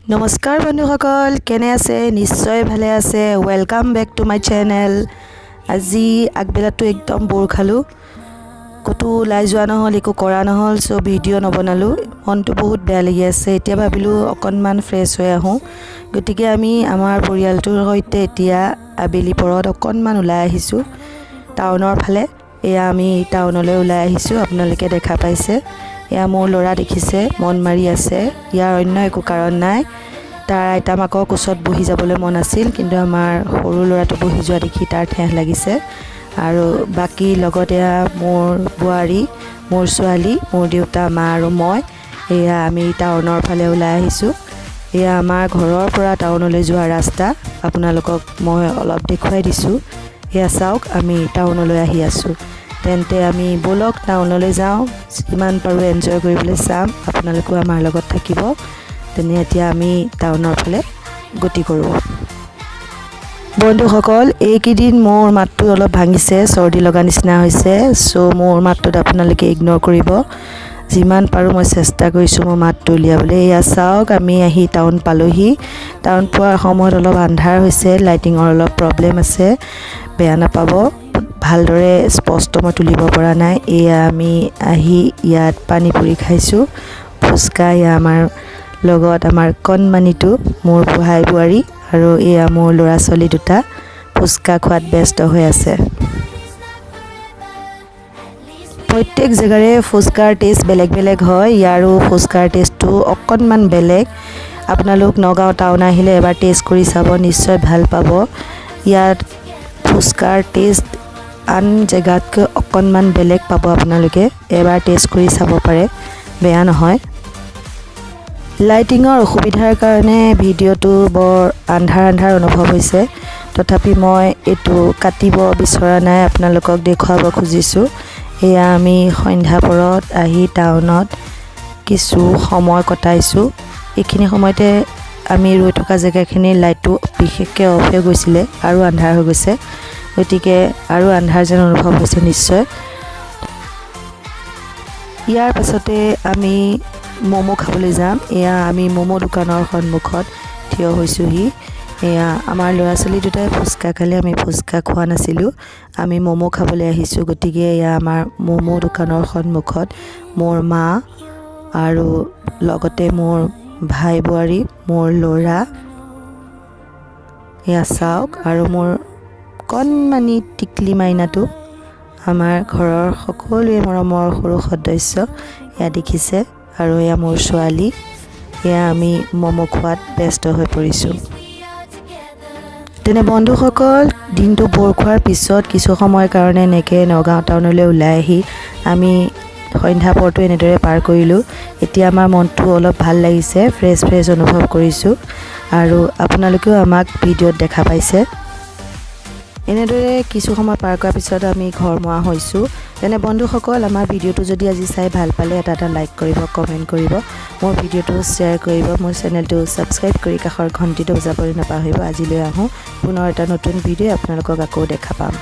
নমস্কাৰ বন্ধুসকল, কেনে আছে? নিশ্চয় ভালে আছে। Welcome back to my channel. আজি আগবেলাটো একদম ব'ৰ খালোঁ, ক'তো ওলাই যোৱা নহ'ল, একো কৰা নহ'ল, চ' ভিডিঅ' নবনালোঁ। মনটো বহুত বেয়া লাগি আছে। এতিয়া ভাবিলোঁ অকণমান ফ্ৰেছ হৈ আহোঁ। গতিকে আমি আমাৰ পৰিয়ালটোৰ সৈতে এতিয়া আবেলি পৰত অকণমান ওলাই আহিছোঁ টাউনৰ ফালে। এয়া আমি টাউনলৈ ওলাই আহিছোঁ, আপোনালোকে দেখা পাইছে। এয়া মোৰ ল'ৰা দেখিছে, মন মাৰি আছে। ইয়াৰ অন্য একো কাৰণ নাই, তাৰ আইতা মাকৰ কোচত বহি যাবলৈ মন আছিল, কিন্তু আমাৰ সৰু ল'ৰাটো বহি যোৱা দেখি তাৰ ঠেহ লাগিছে। আৰু বাকী লগত এয়া মোৰ বোৱাৰী, মোৰ ছোৱালী, মোৰ দেউতা, মা আৰু মই। এয়া আমি টাউনৰ ফালে ওলাই আহিছোঁ। এয়া আমাৰ ঘৰৰ পৰা টাউনলৈ যোৱা ৰাস্তা, আপোনালোকক মই অলপ দেখুৱাই দিছোঁ। এয়া চাওক, আমি টাউনলৈ আহি আছোঁ। তেন্তে আমি ব'লক টাউনলৈ যাওঁ, যিমান পাৰোঁ এনজয় কৰিবলৈ চাম। আপোনালোকো আমাৰ লগত থাকিব। তেনে এতিয়া আমি টাউনৰ ফালে গতি কৰোঁ। বন্ধুসকল, এইকেইদিন মোৰ মাতটো অলপ ভাঙিছে, চৰ্দি লগা নিচিনা হৈছে। চ' মোৰ মাতটোত আপোনালোকে ইগন'ৰ কৰিব। যিমান পাৰোঁ মই চেষ্টা কৰিছোঁ মোৰ মাতটো উলিয়াবলৈ। এয়া চাওক, আমি আহি টাউন পালোহি। টাউন পোৱাৰ সময়ত অলপ আন্ধাৰ হৈছে, লাইটিঙৰ অলপ প্ৰব্লেম আছে, বেয়া নাপাব। ভালদৰে স্পষ্ট মই তুলিব পৰা নাই। এয়া আমি আহি ইয়াত পানী পুৰি খাইছোঁ, ফুচকা। এয়া আমাৰ লগত আমাৰ কণমানিটো, মোৰ ভাই বোৱাৰী আৰু এয়া মোৰ ল'ৰা ছোৱালী দুটা ফুচকা খোৱাত ব্যস্ত হৈ আছে। প্ৰত্যেক জেগাৰে ফুচকাৰ টেষ্ট বেলেগ বেলেগ হয়। ইয়াৰো ফুচকাৰ টেষ্টটো অকণমান বেলেগ। আপোনালোক নগাঁও টাউন আহিলে এবাৰ টেষ্ট কৰি চাব, নিশ্চয় ভাল পাব। ইয়াত ফুচকাৰ টেষ্ট আন জেগাতকৈ অকণমান বেলেগ পাব। আপোনালোকে এবাৰ টেষ্ট কৰি চাব পাৰে, বেয়া নহয়। লাইটিঙৰ অসুবিধাৰ কাৰণে ভিডিঅ'টো বৰ আন্ধাৰ আন্ধাৰ অনুভৱ হৈছে। তথাপি মই এইটো কাটিব বিচৰা নাই, আপোনালোকক দেখুৱাব খুজিছোঁ। এয়া আমি সন্ধ্যা পৰত আহি টাউনত কিছু সময় কটাইছোঁ। এইখিনি সময়তে আমি ৰৈ থকা জেগাখিনিৰ লাইটটো বিশেষকৈ অফ হৈ গৈছিলে আৰু আন্ধাৰ হৈ গৈছে। গতিকে আৰু আন্ধাৰ যেন অনুভৱ হৈছে নিশ্চয়। ইয়াৰ পাছতে আমি ম'ম' খাবলৈ যাম। এয়া আমি ম'ম' দোকানৰ সন্মুখত থিয় হৈছোঁহি। এয়া আমাৰ ল'ৰা ছোৱালী দুটাই ফুচকা খালে, আমি ফুচকা খোৱা নাছিলোঁ, আমি ম'ম' খাবলৈ আহিছোঁ। গতিকে এয়া আমাৰ ম'ম' দোকানৰ সন্মুখত মোৰ মা আৰু লগতে মোৰ ভাই বোৱাৰী, মোৰ ল'ৰা, এয়া চাওক, আৰু মোৰ কণমানি টিকলি মাইনাটো, আমাৰ ঘৰৰ সকলোৱে মৰমৰ সৰু সদস্য, এয়া দেখিছে। আৰু এয়া মোৰ ছোৱালী। এয়া আমি ম'ম' খোৱাত ব্যস্ত হৈ পৰিছোঁ। তেনে বন্ধুসকল, দিনটো ব'ৰ খোৱাৰ পিছত কিছু সময়ৰ কাৰণে এনেকৈ নগাঁও টাউনলৈ ওলাই আহি আমি সন্ধ্যা পৰটো এনেদৰে পাৰ কৰিলোঁ। এতিয়া আমাৰ মনটো অলপ ভাল লাগিছে, ফ্ৰেছ ফ্ৰেছ অনুভৱ কৰিছোঁ আৰু আপোনালোকেও আমাক ভিডিঅ'ত দেখা পাইছে। এনেদৰে কিছু সময় পাৰ কৰাৰ পিছত আমি ঘৰমুৱা হৈছোঁ। তেনে বন্ধুসকল, আমাৰ ভিডিঅ'টো যদি আজি চাই ভাল পালে এটা এটা লাইক কৰিব, কমেণ্ট কৰিব, মোৰ ভিডিঅ'টো শ্বেয়াৰ কৰিব, মোৰ চেনেলটো ছাবস্ক্ৰাইব কৰি কাষৰ ঘণ্টিটো বজাবলৈ নাপাহৰিব। আজিলৈ আহোঁ, পুনৰ এটা নতুন ভিডিঅ' আপোনালোকক আকৌ দেখা পাম।